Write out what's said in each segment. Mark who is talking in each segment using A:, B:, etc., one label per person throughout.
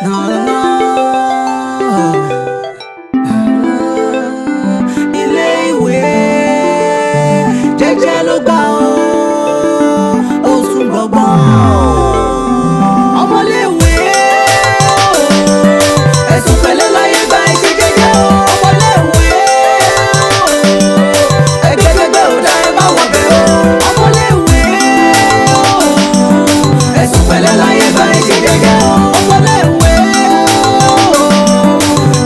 A: No, no. Ilé ìwé jẹ́jẹ́ ló gbà ó, ó sùn gbọ̀ngbọ̀n. Ọmọléèwé ẹ̀sùn pẹ̀lẹ́ láyé gba ẹ̀ṣẹ̀ jẹ́jẹ́ o. Ọmọléèwé ẹgbẹ́kẹ́gbẹ́ ò dá ẹ má wọbẹ̀ o. Ọmọléèwé ẹ̀sùn pẹ̀lẹ́ láyé gba ẹ̀ṣẹ̀ jẹ́jẹ́ o. Ọmọléèwé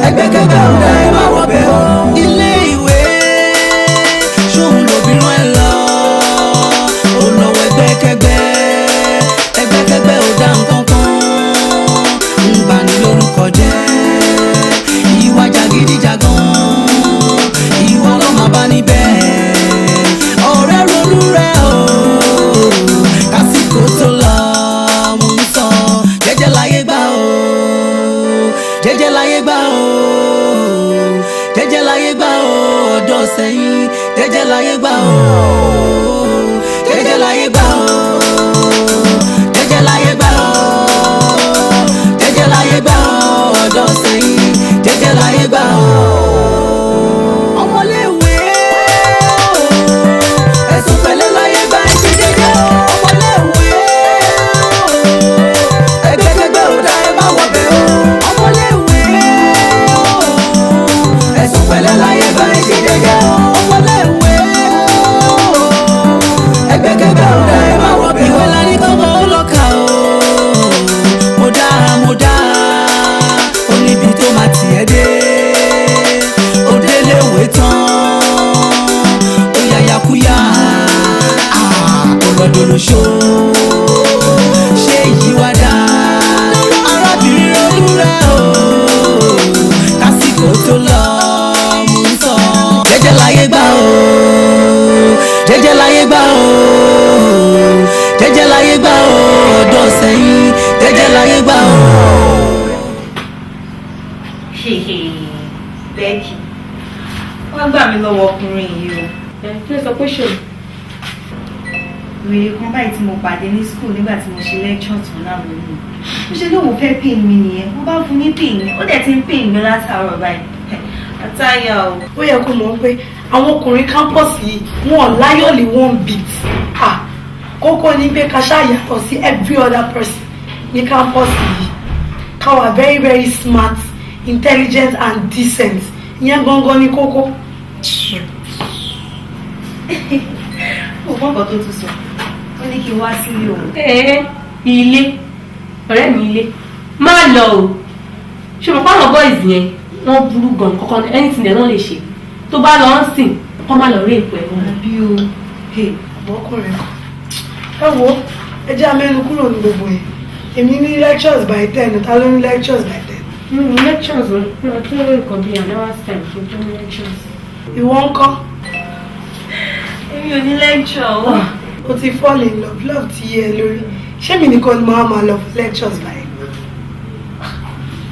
A: ẹgbẹ́kẹ́gbẹ́ ò dá ẹ má wọbẹ̀ o. Ilé ìwé ṣóun lòbí rán ẹ lọ, ó lọ́wọ́ ẹgbẹ́kẹ́gbẹ́, ẹgbẹ́kẹ́gbẹ́ ò dá nǹkan kan, ń bani lórúkọ jẹ́, ìwà jàgídíjàgan, ìwà ló máa bá níbẹ̀. Ọ̀rẹ́ ronú rẹ̀ o, kásìkò tó lọ, mò ń sọ, jẹ́jẹ́ láyé gbà o, jẹ́jẹ́ láyé gbà o, jẹ́jẹ́ láyé gbà o, ọ̀dọ́ sẹ́yìn, jẹ́jẹ́ láyé gbà o, jẹ́jẹ́ láyé gbà o, jẹ́jẹ́ láyé gbà o, jẹ́jẹ́ láyé gbà o, ọ̀dọ́ sẹ́yìn, jẹ́jẹ́ láyé gbà o. Ọmọléèwé ẹ̀sùn pẹ̀lẹ́ láyé gbà ẹ ṣe jẹ́jẹ́ o. Ọmọléèwé ẹgbẹ́kẹ́gbẹ́ ò dá ẹ má wọbẹ̀ o. Ọmọléèwé ẹ̀sùn pẹ̀lẹ́ láyé gbà ẹ ṣe jẹ́jẹ́ o. Ọmọléèwé ẹgbẹ́kẹ́gbẹ́ ò dá ẹ má wọbẹ̀ o. Ìwé la ní kọ́mọ ó lọ kà o. Mo dá, mo dá, ó níbi tó máa tì ẹ́ dé. Ó déléwé tán, ó yàyàkúyà, ọlọ́dọ̀lọ́ṣọ́ ṣé yìí wá dá. Arábìnrin ronú rẹ̀ o, kásìkò tó lọ, mò ń sọ. Jẹ́jẹ́ láyé gbà o, jẹ́jẹ́ láyé gbà o, jẹ́jẹ́ láyé gbà o, ọ̀dọ́ sẹ́yìn, jẹ́jẹ́ láyé gbà o.
B: Becky, wọ́n gbà mí lọ́wọ́ ọkùnrin yìí o.
C: Ẹ kí ló sọ pé ṣòro?
B: Wèrè kan báyìí tí mo pàdé ní school nígbà tí mo ṣe lecture tán náà lónìí. Ó ṣe lóun fẹ́ pin mi nìyẹn, mo bá fún ní pin mi, ó dẹ̀ ti ń pin mi látàárọ̀ báyìí. Àtàyà o.
D: Ó yẹ kó mọ̀ pé àwọn ọkùnrin campus yìí, wọn ò láyọ̀lì one bit. Ah, kókó ni pé ká ṣáà yàtọ̀ sí every other person ní campus yìí, ká wà very very smart, intelligent and decent. Ìyẹn gangan ni kókó.
B: Ó gbọ́ nǹkan tó tún sọ. Ó ní kí n wá sílé òun.
C: Ẹ ilé ọ̀rẹ́ mi, ilé má lọ o. Ṣé mo pa àwọn boys yẹn, wọ́n burú gan kọ́kọ́, anything ẹ̀ náà lè ṣe. Tó bá lọ ń sìn kọ́, má lọ rí èpò ẹ̀ wọ́n.
B: Àbí o. Hey.
D: Ọkùnrin kan, ẹ wo, ẹ jẹ́ amẹ́nu kúrò ní gbogbo yẹn. Èmi ní lectures by 10. Ta ló ní lectures by 10?
C: Mi ní lectures o, mi ò tún lórí nǹkan bíi an hour's time kí n tó ní lectures.
D: Ìwọ ń kọ́?
B: Èmi ò ní lecture o.
D: O ti fall in love, love ti yẹ ẹ lórí. Ṣé mi nìkan ni màá máa lọ fún lectures báyìí?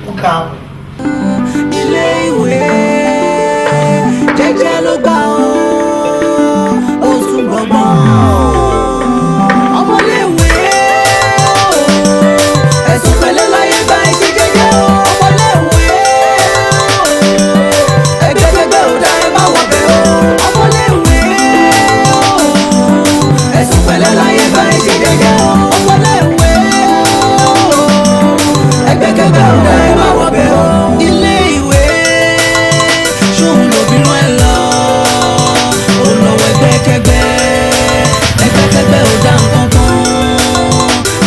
D: Ó ga o.
A: Ilé ìwé jẹ́jẹ́ ló gbà ó, ó sùn gbọ̀ngbọ̀n. Ọmọléèwé ẹ̀sùn pẹ̀lẹ́ láyé gba ẹ ṣe jẹ́jẹ́ o. Ọmọléèwé ẹgbẹ́kẹ́gbẹ́ ò dá ẹ má wọbẹ̀ o. Ọmọléèwé ẹ̀sùn pẹ̀lẹ́ láyé gba ẹ ṣe jẹ́jẹ́ o. Ọmọléèwé ẹgbẹ́kẹ́gbẹ́ ò dá ẹ má wọbẹ̀ o. Ilé ìwé ṣóun lòbí rán ẹ lọ, ó lọ́wọ́ ẹgbẹ́kẹ́gbẹ́, ẹgbẹ́kẹ́gbẹ́ ò dá nǹkan kan,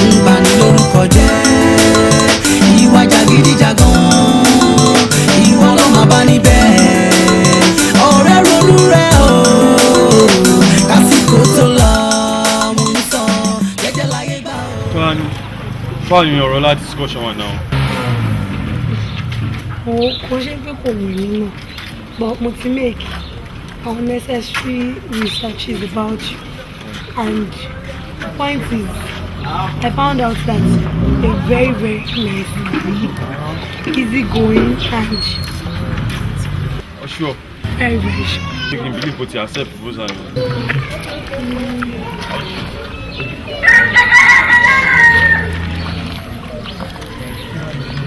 A: ń bani lórúkọ jẹ́, ìwà jàgídíjàgan, ìwà ló máa bá níbẹ̀. Ọ̀rẹ́ ronú rẹ̀ o, kásìkò tó lọ, mò ń sọ, jẹ́jẹ́ láyé gbà o.
E: Tọ́lání, báwo ni ọ̀rọ̀ lá discussion wa náà?
D: Kò kò ṣe pé kò wù mí náà, but mo ti make unnecessary researches about you, and the point is, I found out that you're very very nice guy, easygoing and
E: Oh, sure.
D: very very sure.
E: Ṣé kí n believe kò ti accept proposal mi?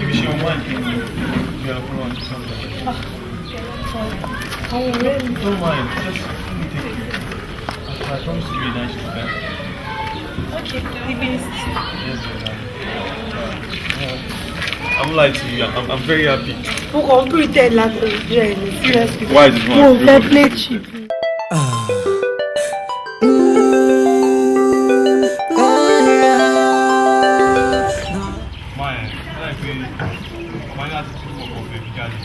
E: Ibi ṣe o máa ń kí ni bí a fún wa ní sọ́nà. Don't mind, just let me take you. I promise to be a nice guy.
B: Okay, the best.
E: Yes, darling. I won't lie to you, I'm very happy.
D: Mo kàn ń pretend láti ojú ẹ̀ ní seriously.
E: Why is it
D: Mo ò fẹ́ play cheap.
E: Máa ẹ̀ láì pé ọmọ ní láti tún ọkọ̀ ọ̀fẹ́ fi jáde.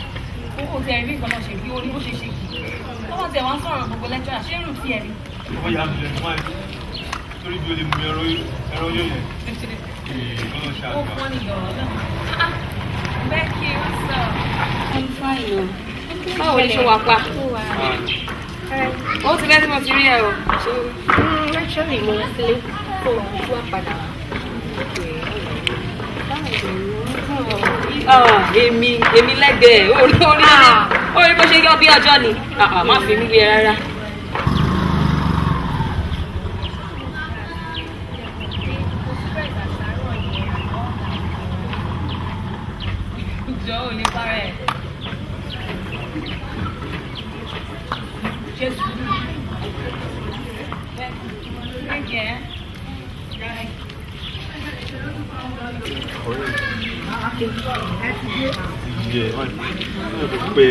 F: Owó tí ẹ rí nǹkan náà ṣe bí orí bó ṣe ṣe kì í. Tọ́wọ́ tẹ̀ wá ń sọ̀rọ̀ gbogbo lẹ́kítọ́rà ṣé rùn tí ẹ rí.
E: Ọmọ ìyá mi lẹ́nu máa ń torí bí o lè mú ẹran yóò yẹn. Ee, Ọlọ́run ṣe
F: Ó
E: àgbà.
F: fọ́ ní gan-an náà. Becky, what's up?
C: I'm fine o.
F: Báwo ni ṣe wà pa? Ó ti lẹ́sìn mo ti rí ẹ o.
C: Actually, mo lọ sílé kó o wá padà wá.
F: Ah, èmi lẹ́gbẹ̀ẹ́ orí orí orí bó ṣe yọ bí ọjọ́ ni. Ah, ah, má fi mí wé rárá. Jọ ò lè para ẹ̀. Ṣé sùúrù? Thank you.
E: Yeah, pé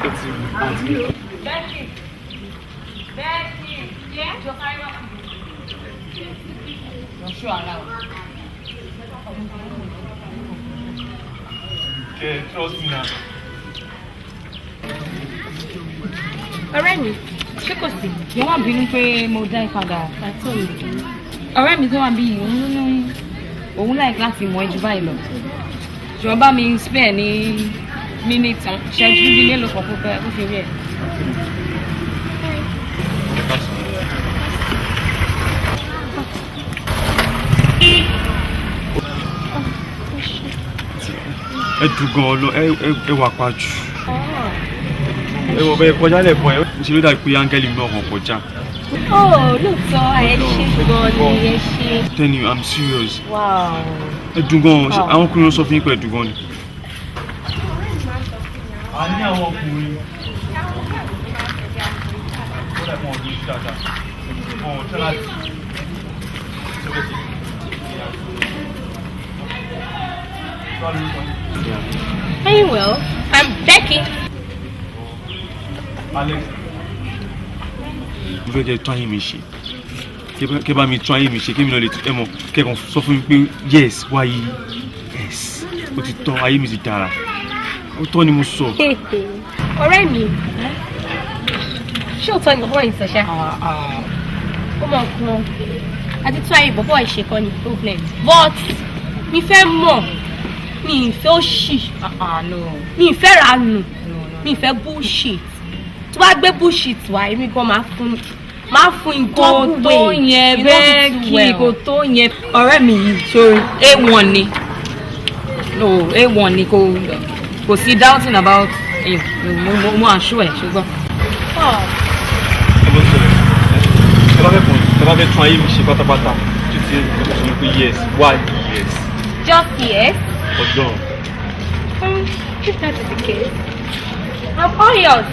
E: ó ti àti.
F: Becky. Becky. Yeah? Jọ sáré wá. Lọ ṣọ́ ara o.
E: Okay, trust me now.
C: Ọ̀rẹ́ mi, ṣé kò sí?
F: Mo wá bínú pé mo dá ẹ padà.
C: Àtọ́ mi.
F: Ọ̀rẹ́ mi tó wà bí yìí, òun ló ní òun láì láti mọ ẹ jù báyìí lọ. Ṣùgbọ́n bá mi spare ní mínítì ṣẹ́jú bíi mélòó kan kó fẹ́ kó fi rí ẹ̀.
E: Ẹ dùn gan lọ, ẹ wà pa jù. Ẹ wọ bẹ́ẹ̀ kọjá lẹ́ẹ̀kan ẹ ṣe ló dàbí pé áńgẹ́lì náà kàn kọjá.
C: Oh, lóòótọ́ ẹ ṣe gan ni ẹ ṣe.
E: Tell you, I'm serious.
C: Wow.
E: Ẹ dùn gan, ṣé àwọn ọkùnrin ló sọ fún yín pé ẹ dùn gan ni? A ní àwọn ọkùnrin. Ó dà fún ọdún sí dáadáa. Ọ̀hún tẹ́lá láti.
C: Very well. I'm Becky.
E: Alex. Mo fẹ́ kẹ́ tún ayé mi ṣe. Kẹ́ bá mi tún ayé mi ṣe, kí mi náà lè tún ẹ mọ̀ kẹ́kàn sọ fún mi pé yes, wáyé yes, ó ti tán, ayé mi ti dára. Ó tọ́ ni mo sọ.
C: Ọ̀rẹ́ mi, ṣé òótọ́ ni bọ̀bọ̀ yìí sọ ṣá? Ó mọ̀ kan, àti tún ayé bọ̀bọ̀ yìí ṣe kọ́ ni problem. But mi fẹ́ mọ̀, mi ì fẹ́ òṣì,
F: No.
C: mi ì fẹ́ ranù,
F: No, no.
C: mi ì fẹ́ bullshit. Tó bá gbé bullshit wá, èmi gan máa fún in
F: Kò
C: double
F: tó
C: way.
F: yẹn
C: You know it too
F: Becky,
C: well.
F: kò tó yẹn. Ọ̀rẹ́ mi yìí sórí A1 ni. No, A1 ni kò sí doubting about him. Mo assure ẹ̀ ṣùgbọ́n.
C: Oh.
E: Ẹ bọ́ sọ̀rọ̀ ẹ bá fẹ́ kàn ẹ bá fẹ́ tún ayé mi ṣe pátápátá tó ti ẹ sọ fún mi pé yes, why yes,
C: Just yes.
E: ọ̀dọ́n.
C: If that is the case, I'm all yours.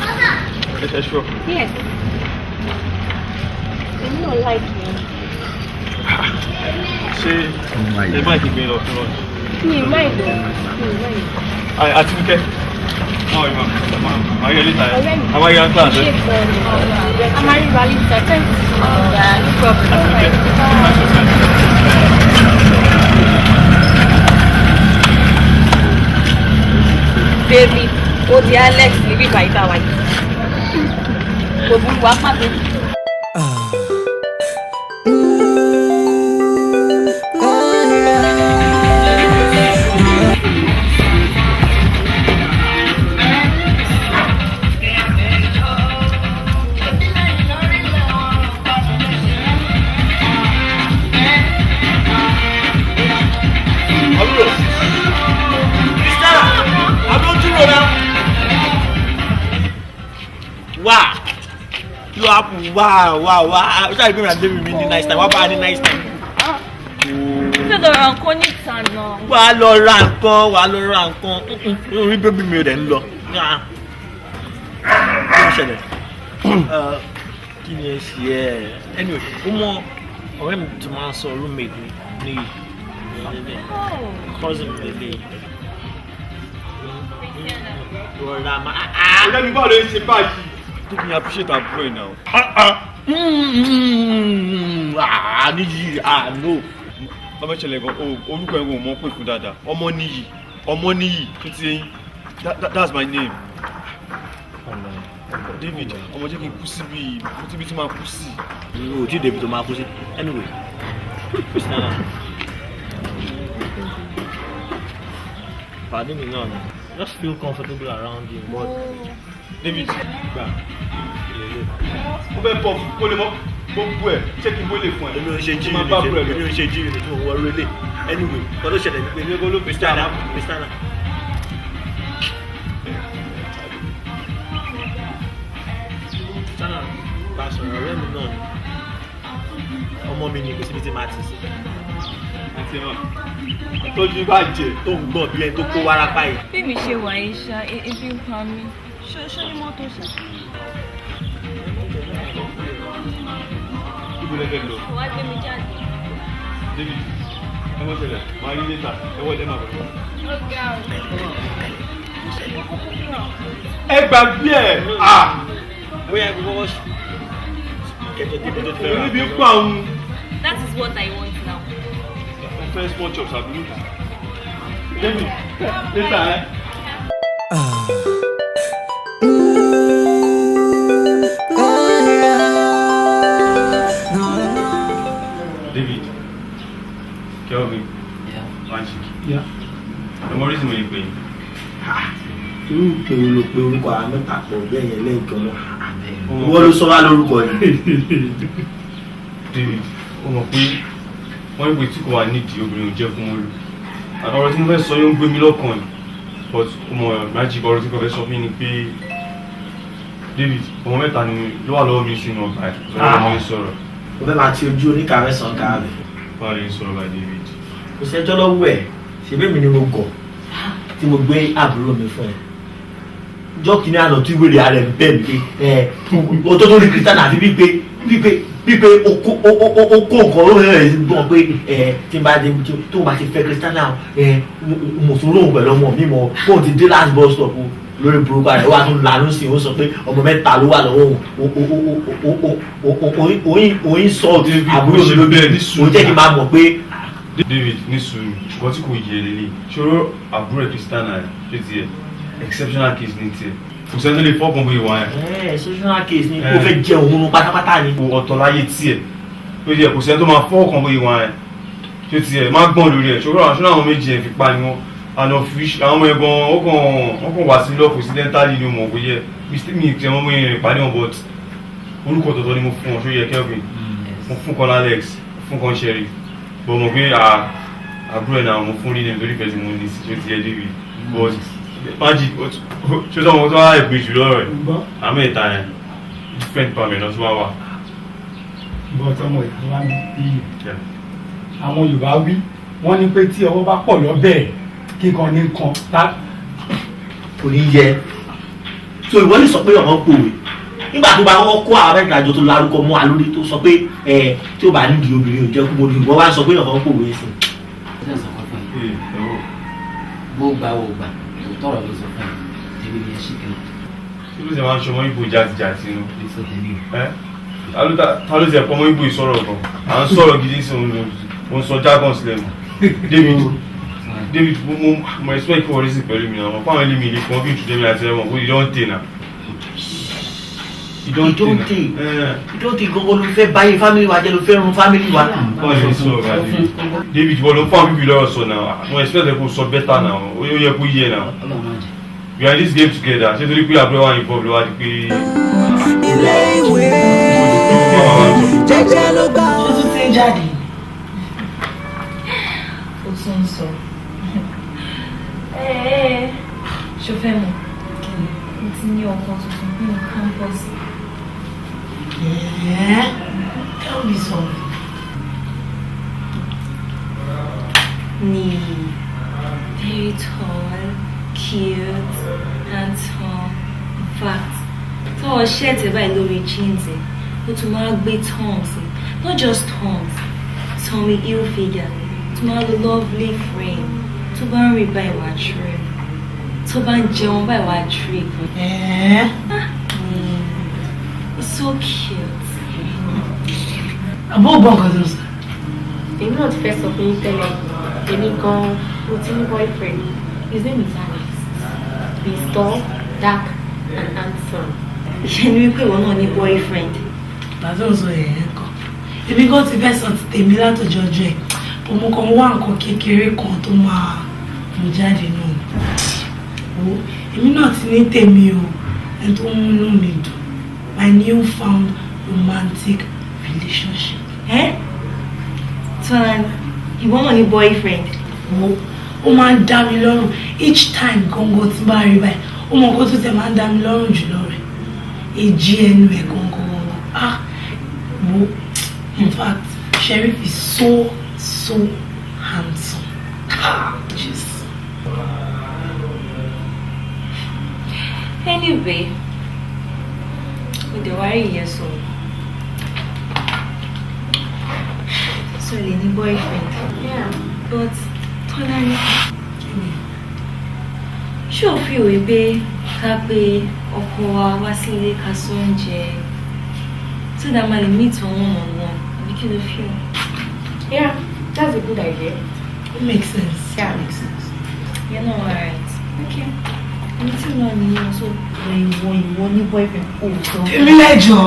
E: Ẹ ṣọ́.
C: Yes. Èmi náà like you.
E: Ṣé ẹ má kí n gbé lọ fún lunch?
C: Mi ì mind o. Mi ì mind.
E: Àti Wíkẹ́. Báwo ni màá? Màá yọ later.
C: Ọ̀rẹ́ mi.
E: A máa yọ class
C: Ṣé
E: ẹ.
C: gan ni? A máa rí wa later. Thank you. Yeah, no problem.
E: Àti Wíkẹ́.
F: Baby, ó di Alex níbí ìbàyí tá a wà yìí. Kò burú wá pàtó.
E: Àbúrò. Kristana, àbúrò dúró náà.
G: Kí ló happen? Wá wá wá. Ó ṣàlùkò mi àti baby mi ní nice time. Wá bá a ní nice time.
B: Ṣé lọ ra nǹkan níta náà?
G: Wà á lọ ra nǹkan, wà á lọ ra nǹkan. Orí baby mi ò dẹ̀ ń lọ. Kí ló ṣẹlẹ̀? Kí ni ẹ ṣe ẹ? Anyway, ó mọ ọ̀rẹ́ mi tó máa ń sọ, roommate mi ní cousin mi lélẹ̀. Rọra máa.
E: Ọ̀rẹ́ mi, báwo ló ń ṣe báyìí? Tó kí n appreciate àbúrò ẹ̀ náà.
G: Ah, níyì, ah, no.
E: Ọmọ ìṣẹ̀lẹ̀ gan, orúkọ ẹ̀ wò mọ́ pè fún dáadáa. Ọmọ níyì, ọmọ níyì tó ti yẹn. That's my name. David, ọmọ, jẹ́ kí n kú síbi, mo ti bí tí máa kú sí.
G: O tí débi tó máa kú sí. Anyway, Christiana. Pàdé mi náà ni. Just feel comfortable around him, but
E: David, gbà. Ó fẹ́ pọ̀ kó lè mọ́ gbogbo ẹ̀, ṣé kí n bó lè fún ẹ?
G: Èmi ò ń ṣe jíì
E: Máa bá àbúrò ẹ lọ.
G: Èmi ò ń ṣe jíì ní tí mo wọ orí ilé. Anyway, kọ́ ló ṣẹlẹ̀ ní pé
E: Èmi kọ́ ló fi
G: Christiana, Christiana. Christiana bá sọ̀rọ̀, ọ̀rẹ́ mi náà ni. Ọmọ mi ni, kò síbi tí màá ti sí.
E: Àti ẹ̀ tọ́jú bá jẹ.
G: Tó ń gbọ̀n bí ẹni tó kó wárápá yìí.
B: Bí mi ṣe wà yìí ṣá, ebi ń pa mí. Ṣó ní mọ́tò ṣá?
E: Ibo lẹ fẹ́ lọ?
B: Wàá gbé mi jáde.
E: David, ẹ mọ̀ ṣẹlẹ̀, máa rí later, ẹ wọ́n ẹ máa bọ̀.
B: Ó ga o.
E: Ẹ gbàgbé ẹ̀, ah!
G: Bóyá ẹ kọ́kọ́ kẹjọ débi tó ti fẹ́ rà.
E: Oníbi ń pa òun.
B: That is what I want now.
E: Mo fẹ́ small chops àbí? David, later ẹ. David, Kelvin, Magic.
H: Yeah.
E: Ẹ mọ reason mo yẹ pé yín.
G: Irú ìpè wo ló pe orúkọ àwọn mẹ́ta pọ̀ bẹ́ẹ̀ yẹn lẹ́ẹ̀kan náà? Ìwọ ló sọ wá lórúkọ yìí.
E: David, ó mọ̀ pé wọ́n ń pè tí kò wà nídìí obìnrin ò jẹ́ fún wọn lò. Ọ̀rọ̀ tí mo fẹ́ sọ yóò ń gbé mi lọ́kàn ni. But ó mọ̀, Magic, ọ̀rọ̀ tí mo fẹ́ sọ fún yín ni pé David, ọmọ mẹ́ta ni ló wà lọ́wọ́ mi sínú ọgbà ẹ̀. Sọ̀rọ̀ ọmọ yín sọ̀rọ̀.
G: Mo fẹ́ máa ti ojú oníkàwé sàn káàbẹ̀.
E: Báwo lè sọ̀rọ̀ bá David?
G: Kò sẹ́jọ́ lọ́wọ́ ẹ̀, ṣebí mi ni mo gọ̀ tí mo gbé àbúrò mi fún ẹ. Jọ́ kìíní àná tí wèrè ara ẹ̀ ń bẹ̀ mí pé ẹ o tó tó rí Christian àfi bíi pé o kó nǹkan ó rẹ̀ gbọ́n pé ẹ tí n bá dé tó o bá ti fẹ́ Christian ẹ mo tún lóhùn pẹ̀lú ọmọ mi mọ̀ kó o ti dé last bus stop o lórí burúkú rẹ̀ wà tún lanu sí i, ó sọ pé ọmọ mẹ́ta ló wà lọ́wọ́ òun. Òyìn sọ àbúrò mi lóbi, òun jẹ́ kí n máa mọ̀ pé
E: David, ní sùúrù, nǹkan tí kò yẹ lélẹ̀ ṣòro àbúrò ẹ̀ Christian ẹ̀ ṣé tiẹ̀ exceptional case ní tiẹ̀, kò sẹ́ni tó lè fọ́ọ̀kan bóyá wà yẹn.
G: Ẹ exceptional case ni, kó fẹ́ jẹ òun pátápátá ni.
E: Kò ọ̀tọ̀ láyé tiẹ̀ tó yẹ, kò sẹ́ni tó máa fọ́ọ̀kan bóyá wà yẹn, ṣé tiẹ̀ má gbọ́n lórí ẹ̀ ṣòro àwọn méjì ẹ̀ fi pa ni wọ́n àná fi àwọn ọmọ ẹ̀gbọ́n ó kàn wọ́n kàn wá sí lọ́ọ̀kù accidentally ni mo mọ̀ kò yẹ mi ti ọmọ yẹn rìn pàdé wọn, but orúkọ ọ̀tọ̀ọ̀tọ̀ ni mo fún wọn, ṣó yẹ, Kelvin? Mo fún kan Alex, fún kan Sherry, but mo pé àbúrò ẹ̀ náà mo fún rí ní nítorí ìfẹ́ tí mo ní sí, ṣó ti yẹ, David? But Magic, ṣó sọ wọn tó wá ìpè jù lọ́rọ̀ ẹ̀ àmọ́ ìta yẹn different department náà tó wá wà.
H: But ọmọ ìyá wa ní iyì, àwọn Yorùbá wí, wọ́n ní pé tí ọwọ́ bá pọ̀ lọ́bẹ̀, kíkan ní kan tá.
G: Kò ní yẹ so ìwọ lè sọ pé ọmọ pòwe nígbà tó bá kọ́kọ́ kó àwọn mẹ́ta jọ tó larúkọ mọ́ àlórí tó sọ pé ẹ tí ó bá nídìí obìnrin ò jẹ́ kó mo ní, ìwọ wá sọ pé ọmọ pòwe sí.
A: Bó gba ò gbà, òótọ́ ọ̀rọ̀ ló sọ fún ẹ, tèmi ni ẹ ṣì kìnnà.
E: Kí ló ṣe máa ń ṣọmọ ibo jàtijàti nu?
A: Sọ tèmi o.
E: Ẹ ta ló ti ẹ̀ pọ̀ ọmọ ibo ìsọ̀rọ̀ gan, à ń sọ̀rọ̀ gidi sí òun, òun sọ jargons lẹ́nu. David, David, mo expect kí wọ́n rí sí pẹ̀lú mi náà wọ́n fáwọn ẹlẹ́mi ilé kan bí ìtújẹ́ mi àti ẹ̀wọ̀n kó ìdán tè náà.
G: Ìdán tè, ìdán tè gbogbo ló fẹ́ báyìí, family wa jẹ́ ló fẹ́ run family wa.
E: Báwo ni sọ̀rọ̀ bá David? David, wọ́n ló fún àwọn bíbí lọ́rọ̀ sọ náà, mo expect kó sọ better náà, ó yẹ kó yẹ náà. We are in this game together, ṣé torí pé àbúrò wa involve ló wá di pé.
A: Ilé ìwé jẹ́jẹ́ ló gbà.
D: Ṣé tún ti ń jáde?
B: Ó tún ń sọ. Ṣo fẹ́ mọ̀? Mo ti ní ọkọ tuntun nínú campus.
D: Yeah. Tell me something.
B: Ni very tall, cute, handsome. In fact, tọwọ́ shirt ẹ̀ báyìí lórí jeans ẹ̀, ó tún máa gbé tongues ẹ̀. Not just tongues, Tommy Hilfiger, tó máa lo lovely frame, tó bá ń rìn báyìí wá trip, tó bá ń jẹun báyìí wá trip.
D: Eh?
B: It's so cute.
D: Àbó ògbọ́n nǹkan tó ń sọ.
C: Èmi náà ti fẹ́ sọ fún yín tẹ́lẹ̀. Èmi gan-an, mo ti ní boyfriend. His name is Alex. He's tall, dark and handsome.
B: Ìṣe ni wípé ìwọ náà ní boyfriend.
D: Ìgbà tó ń sọ yẹn kọ. Èmi gan ti fẹ́ sọ ti tèmi látọjọ́ ọjọ́ ẹ̀. Mo kàn wá nǹkan kékeré kan tó máa mú jáde náà. Wo, èmi náà ti ní tèmi o, ẹni tó ń múnú mi dùn. My new found romantic relationship.
B: Ẹ́ Tọ́lá, ìwọ náà ní boyfriend.
D: Wo, ó máa ń dá mi lọ́rùn each time gangan tí n bá rí báyìí. Ó mọ nǹkan tó tẹ̀ máa ń dá mi lọ́rùn jùlọ rẹ̀. Èjì ẹnu ẹ̀ gangan gangan. Ah, wo, in fact, Sheriff is so so handsome. Ah, Jesus.
B: Anyway, mo dẹ̀ wá rí ìyẹn sọ. So lè ní boyfriend.
C: Yeah.
B: But Tọ́lá ní. Ṣé o fi òwe pé ká pé ọkọ wa wá sílé ká sọ oúnjẹ so that ma lè meet wọn one on one? Àbí kí ló fi o?
C: Yeah, that's a good idea.
D: It makes sense.
C: Yeah.
D: It makes sense.
B: You're not alright. Okay. Èmi tí mo nìyẹn so ìwọ ní boyfriend kò sọ.
D: Èmi lẹ́jọ́,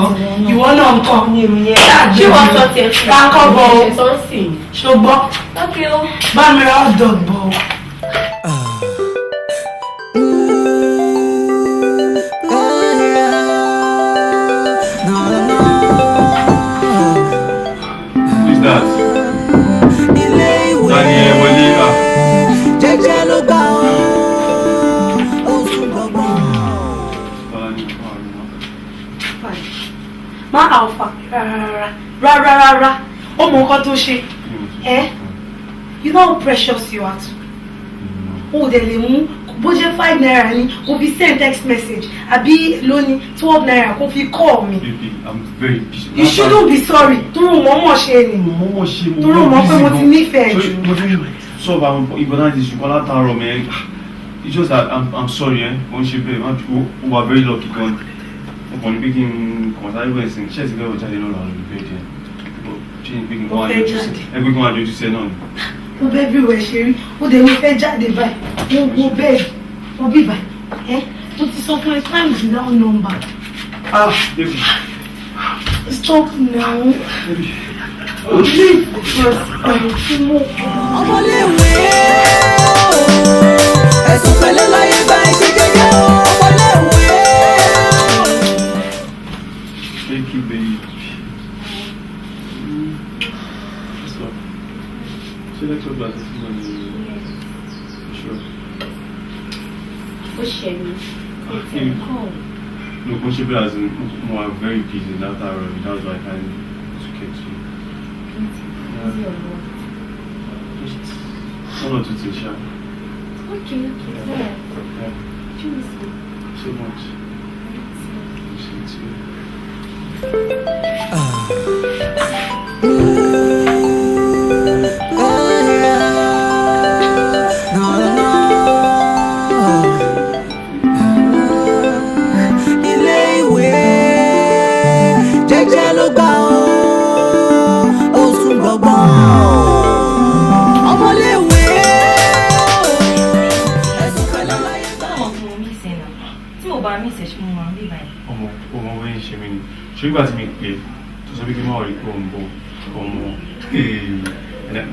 D: ìwọ náà ń kọ́.
B: Ní èmi yẹn.
C: Ṣé wọ́n sọ tiẹ̀ fún mi?
D: Báńkọ́ bọ̀ o.
C: Ṣe sọ ń sìn.
D: Ṣùgbọ́n
B: Okay o.
D: bá mi ra hot dog bọ̀ o.
E: Who's that?
A: Ilé ìwé
E: Tani ẹ wọlé à?
A: jẹ́jẹ́ ló gbà ó, ó sùn gbọ̀ngbọ̀n.
E: Tọ́lá ní ọkọ àrùn náà.
D: Má alpha rárá rárá rárá. Ó mọ nǹkan tó ṣe. Eh? You know how precious you are to. O dẹ̀ lè mú bó jẹ́ ₦5 ni kò fi send text message àbí lónìí ₦12 kò fi call mi.
E: Baby, I'm very busy.
D: You shouldn't be sorry. Torí o mọ̀ọ́mọ̀ ṣe ni.
E: Mo mọ̀ ṣe mo
D: Torí o mọ̀ pé mo ti nífẹ̀ẹ́
E: Sorry,
D: jù.
E: mo ti solve àwọn important issue kan látàárọ̀ mẹ́. It's just that I'm sorry ẹ́, mo ń ṣe bẹ́ẹ̀, má o wà very lucky gan. Mo kàn ní pé kí n kàn sáré bẹ̀rẹ̀ sí ṣé ẹ ti fẹ́ wọ jáde lọ́la lórí bẹ́ẹ̀ díẹ̀. Ṣé ní pé kí n kàn
D: Mo
E: wá
D: fẹ́
E: yọjú sí
D: jáde.
E: ẹ pé kí n wá yọjú sí ẹ náà ni.
D: Mo bẹ́ bí ìwẹ̀ ṣe rí. Ó dẹ̀ mo fẹ́ jáde báyìí. Mo wo bẹ́ẹ̀ mo bí báyìí. Ẹ́ mo ti sọ fún ẹ times without number.
E: Ah, baby,
D: Stop now.
E: baby.
D: Leave because ọ̀rọ̀ tí mo
A: Ọmọléèwé ẹ̀sùn pẹ̀lẹ́ láyé gba ẹ̀ṣẹ̀ jẹ́jẹ́ o, ọmọléèwé.
E: Thank you, baby. What's up? Ṣé lecture class is on the... Sure.
C: Ó ṣe mí.
E: Ah, No, kò ṣe bẹ́ẹ̀ as in, mo are very busy látàárọ̀, that's why I can't to get to you.
C: Busy on what?
E: Just one or two things, sha.
C: Okay, alright.
E: Yeah,
C: Do you miss me?
E: so much. Miss you too.
A: Ilé ìwé jẹ́jẹ́ ló gbà ó, ó sùn gbọ̀ngbọ̀n. Ọmọléèwé ẹ̀sùn pẹ̀lẹ́ láyé gbà.
B: Báwo ni mo miss ẹ náà? Tí mo bá miss ẹ ṣe mo máa ń bí báyìí.
E: Ọmọ ọmọ wẹ́ ń ṣe mí ni. Ṣé ìgbà tí mi pè é tó sọ pé kí n má rí pé òun bọ̀ ọmọ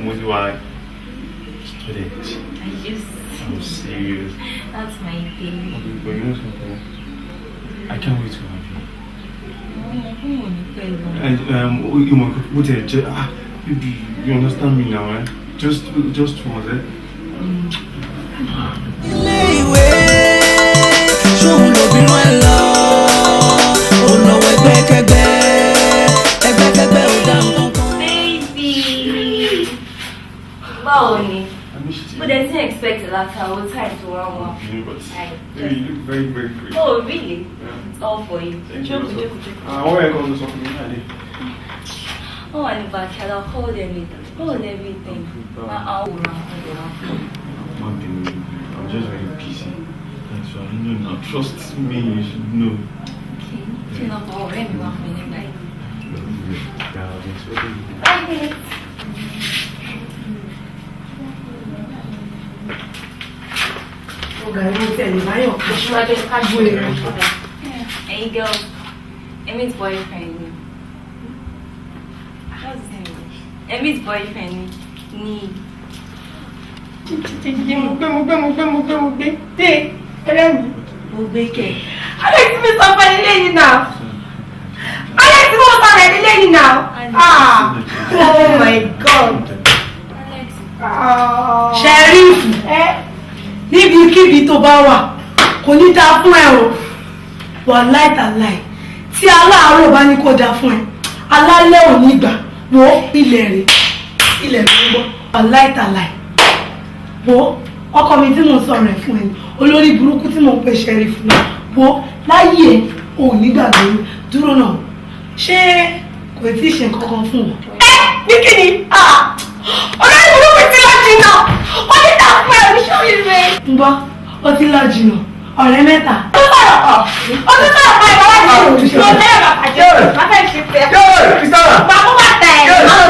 E: mo ti wà student.
B: I just
E: I'm serious.
B: That's my baby.
E: Okay, but you know something? I can't wait to have you.
B: Ọmọ fún mi ò ní pẹ́ lọ.
E: And you know, what did ah, baby, you understand me now, eh? Just once, eh?
A: Ilé ìwé ṣóun lóbìnrin ẹ lọ, ó lọ́wọ́ ẹgbẹ́kẹ́gbẹ́.
B: expect látàwọn time tó wá wá.
E: But baby, you look very, very pretty.
B: Oh, really?
E: Yeah.
B: It's all for you.
E: Thank you.
B: Jókòó, jókòó, jókòó.
E: Àwọn ọ̀rẹ́ kan ló sọ fún mi náà dé.
B: Oh, and backyard, I'll hold everything. Hold everything. I'll hold.
E: Má bínú, I'm just very busy. That's why you know now. Trust me, you should know.
B: Okay. Ṣé náà kọ ọ̀rẹ́ mi wá fún ẹ nígbà yìí?
E: Yeah, I've been expecting you.
B: 5 minutes.
D: Ọ̀gá ẹ̀rọ tẹ̀lé báyọ̀
C: Aṣíwájú ká gbé e.
B: Hey girls, Emmy's boyfriend ni. What's his name? Emmy's boyfriend ni.
C: Mo gbé, mo gbé, mo gbé, mo gbé, mo gbé dé ẹrẹ́ mi.
B: Mo gbé kẹ̀.
C: Alex mi sọ fún ẹ nílé yìí náà. Alex mo sọ rẹ nílé yìí náà. Ah, oh my God.
B: Alex.
C: Ah.
D: Ṣẹ́rífù, níbikíbi tó bá wà, kò ní dáa fún ẹ o. Wàláì tàláì, tí aláàárọ̀ bá ní kó dáa fún ẹ, alálẹ̀ ò ní gbà. Wo ilẹ̀ rẹ̀, ilẹ̀ rẹ̀ ń gbọ́. Wàláì tàláì, wo ọkọ mi tí mò ń sọ̀rọ̀ ẹ̀ fún ẹ, olórí burúkú tí mò ń pè ṣẹ́rífù náà, wo láyé ẹ ò ní gbàgbé. Dúró náà, ṣé kò tí ì ṣe nǹkan kan fún wọn?
C: Ẹ ní kí ni? Ah, olórí burúkú ti lọ jìnnà. Ó ní ta fún ẹ oníṣòwò rẹ.
D: Ń gbọ́, ó ti lọ jìnnà, ọ̀rẹ́ mẹ́ta.
C: Ó sọ̀rọ̀, ó tún sọ̀rọ̀ fún ẹ bàbá mi. Lọ tẹ́lẹ̀ bàbá jẹ́ bàbá fẹ́ ṣe fẹ́.
E: Kristana!
C: Bàbá bá tẹ̀ ẹ́.
E: Ah,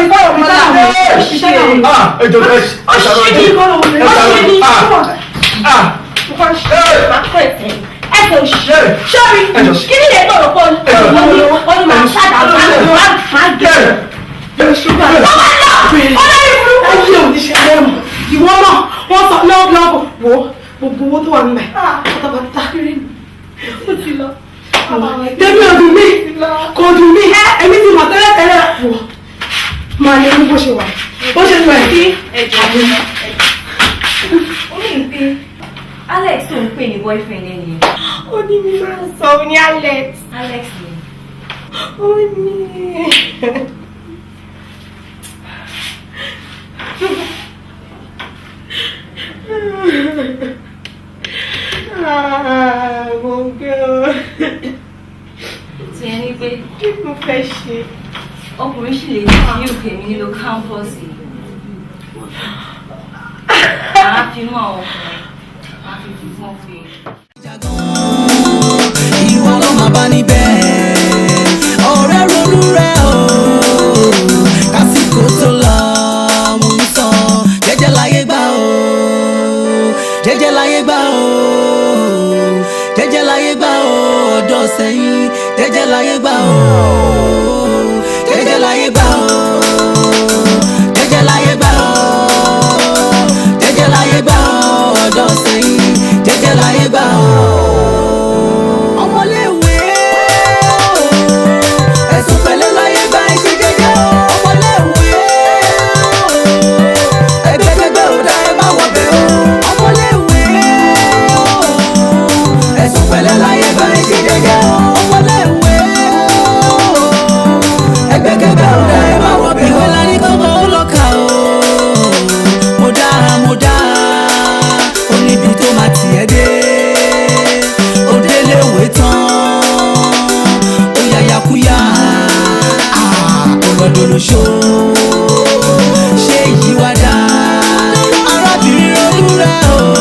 E: ẹ jọ̀ọ́, ẹ ṣàlọ́
D: Kí kọ́ ló wọlé?
E: ẹ ṣàlọ́. Ah, ah,
C: Ẹsẹ̀ òṣì. Sọ́rí, kí ni lè tọ̀rọ̀ pọ̀ ní ó ní máa ṣáàdà máa gẹ̀.
D: Bàbá lọ!
C: Olórí burúkú.
D: Ayé ò ní ṣe lẹ́mọ̀. Ìwọ náà, wọ́n sọ lọ́wọ́ wo gbogbo owó tó wà níbẹ̀. Pátápátá.
C: Ó ti lọ.
D: Débi ò dùn mí, kò dùn mí, èmi ti mọ̀ tẹ́lẹ̀ tẹ́lẹ̀ wò. Máa lè mú bó ṣe wà. Bó ṣe wà yìí.
B: Ẹjọ́. Ó ní pé Alex tó ń pè ní boyfriend ẹ nìyẹn.
C: Ó ní mi máa ń sọ, ó ní Alex.
B: Alex ni.
C: Ó ní. Ah, mo gbé o.
B: Tí ẹni pé
C: Kí ni mo fẹ́ ṣe?
B: Ọkùnrin sì lè ní òkè mi nínú campus yìí. Màá fi mú àwọn ọkùnrin. Màá fi fún fi.
A: Ìwọ ló máa bá níbẹ̀. Ọ̀rẹ́, ronú rẹ̀ o, kásìkò tó lọ. Mò ń sọ, jẹ́jẹ́ láyé gbà o, jẹ́jẹ́ láyé gbà o, jẹ́jẹ́ láyé gbà o. Ọ̀dọ́ sẹ́yìn, jẹ́jẹ́ láyé gbà o, jẹ́jẹ́ láyé gbà o, jẹ́jẹ́ láyé gbà o, jẹ́jẹ́ láyé gbà o. Ọ̀dọ́ sẹ́yìn, jẹ́jẹ́ láyé gbà o. Ọmọléèwé, ẹ̀sùn pẹ̀lẹ́ láyé gbà, ẹ ṣe jẹ́jẹ́ o. Ọmọléèwé, ẹgbẹ́kẹ́gbẹ́ ò dá, ẹ má wọ̀ bẹ̀ o. Ọmọléèwé, ẹ̀sùn pẹ̀lẹ́ láyé gbà, ẹ ṣe jẹ́jẹ́ o. Ọmọléèwé, ẹgbẹ́kẹ́gbẹ́ ò dá, ẹ má wọ̀ bẹ̀ o. Ìwé la ní kọ́mọ ó lọ kà o. Mo dá, mo dá, ó níbi tó máa tiẹ̀ dé. Ó déléwé tán, ó yàyàkúyà, ọlọ́dọ̀lọ́ṣọ́ ṣé yìí wá dá. Arábìnrin, ronú rẹ̀ o.